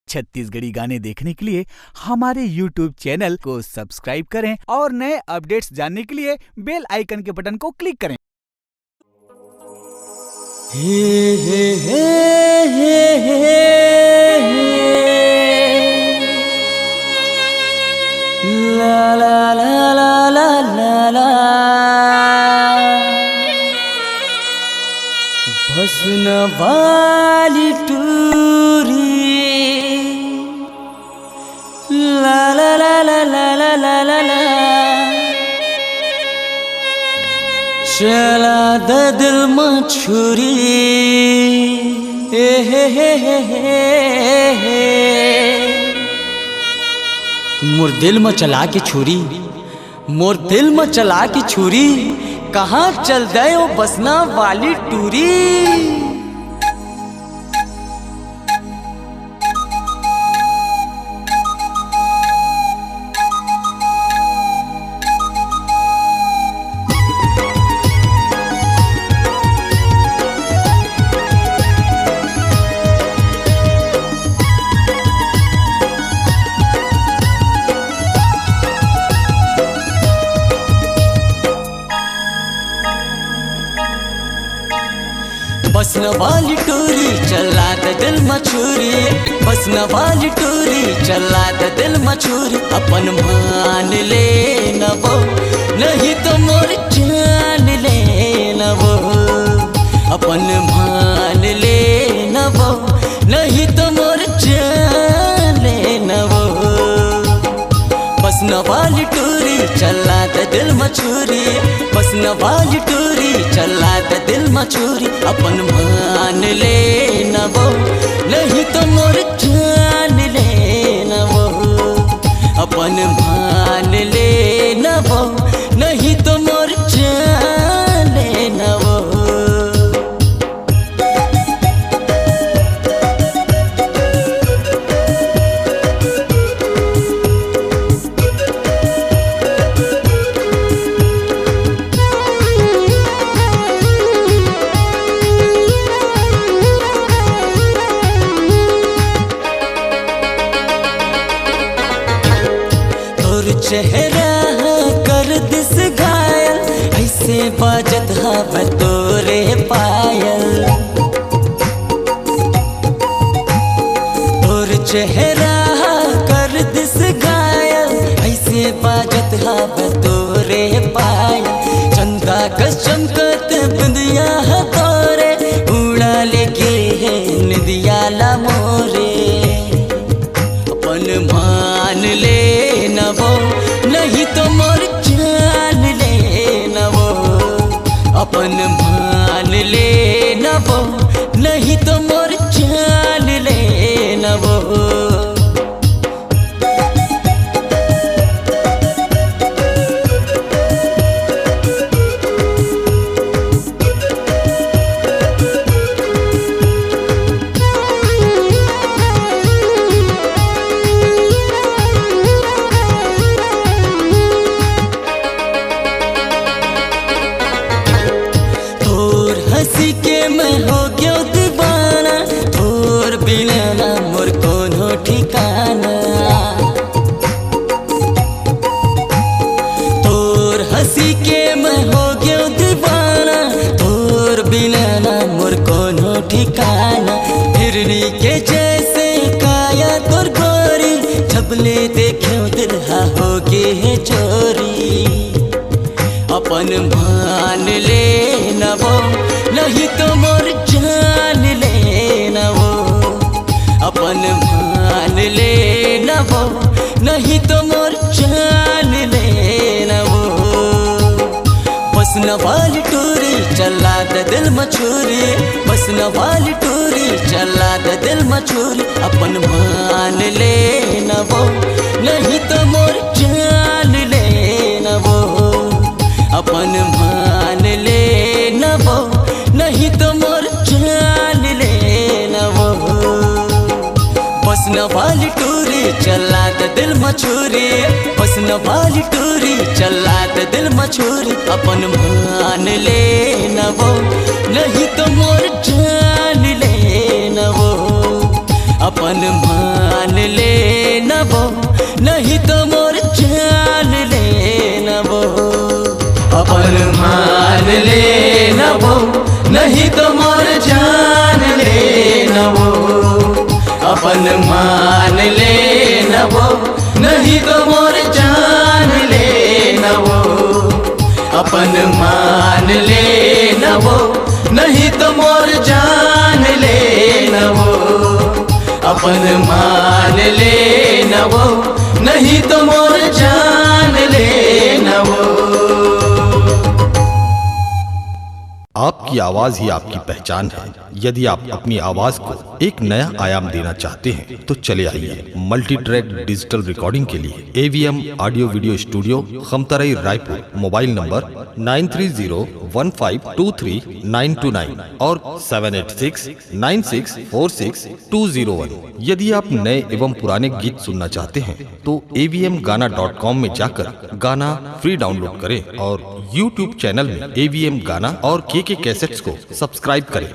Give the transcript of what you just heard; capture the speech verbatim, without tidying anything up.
छत्तीसगढ़ी गाने देखने के लिए हमारे YouTube चैनल को सब्सक्राइब करें और नए अपडेट्स जानने के लिए बेल आइकन के बटन को क्लिक करें। हे, हे, हे, हे, हे, हे। ला, ला, ला, ला, ला, ला, ला। बसना वाली टूरी। ला, ला, ला, ला, ला, ला, ला, ला। चला द दिल म छुरी। ए हे, हे, हे, हे, हे। मोर दिल म चला के छुरी, मोर दिल म चला के छुरी, कहाँ चल दे ओ बसना वाली टूरी। बसना वाली टूरी चला द दिल म छुरी, बसना वाली टूरी चला द दिल म छुरी। अपन मान ले न वो, नहीं तो मोर जान ले न वो। अपन मान ले न वो, नहीं तो मोर जान ले न वो। बसना वाली टूरी चला द दिल म छुरी, बसना वाली टूरी चला द दिल म छुरी। अपन मान ले न वो, नहीं तो मोर जान ले न वो। अपन मान ले न वो, नहीं तो मोर जान ले न वो। तोर चेहरा ह कर दिस घायल, ऐसे बाजत हवय तोरे पायल। तोर चेहरा ह कर दिस घायल, ऐसे बाजत हवय तोरे पायल। चंदा कस चमकत बिंदिया ह तोरे, उड़ा लेगे हे निंदिया ला मोरे। अपन मान ले न वो, नहीं तो मोर जान ले न वो। अपन मान ले न वो, नहीं तो मोर जान ले न वो। तोर हंसी के मैं हो गयो दीवाना, तोर बिना ना मोर कोनो ठिकाना। तोर हंसी के मैं हो गयो दीवाना, तोर बिना ना मोर कोनो ठिकाना। हिरनी के जैसे काया तोर गोरी, जब ले देखे दिल हा हो गे हे चोरी। अपन मान ले न वो, नहीं तो मोर जान ले न वो। अपन मान ले न वो, नहीं तो मोर जान ले न वो। बसना वाली टूरी चला द दिल म छुरी, बसना वाली टूरी चला द दिल म छुरी। अपन मान ले न वो, नहीं तो मोर जान ले न वो। अपन मान ले न वो, नहीं तो मोर जान ले न वो। बसना वाली टूरी चला द दिल म छुरी, बसना वाली टूरी चला द दिल म छुरी। अपन मान ले न वो, नहीं तो मोर जान ले न वो। अपन मान नहीं तो मोर जान ले न वो, अपन मान ले न वो, नहीं तो मोर जान ले न वो, अपन मान ले न वो, नहीं तो मोर जान ले न वो, अपन मान ले न वो, नहीं तो मोर जान ले न वो। आपकी आवाज ही आपकी पहचान है। यदि आप अपनी आवाज को एक नया आयाम देना चाहते हैं तो चले आइए मल्टी ट्रैक डिजिटल रिकॉर्डिंग के लिए AVM audio video studio, Khamtarai, Raipur. Mobile number nine three zero one five two three nine two nine और seven eight six nine six four six two zero one. यदि आप नए एवं पुराने गीत सुनना चाहते हैं तो एवीएम गाना डॉट कॉम में जाकर गाना फ्री डाउनलोड करें और यूट्यूब चैनल में एवीएम गाना और केके कैसेट्स को सब्सक्राइब करें।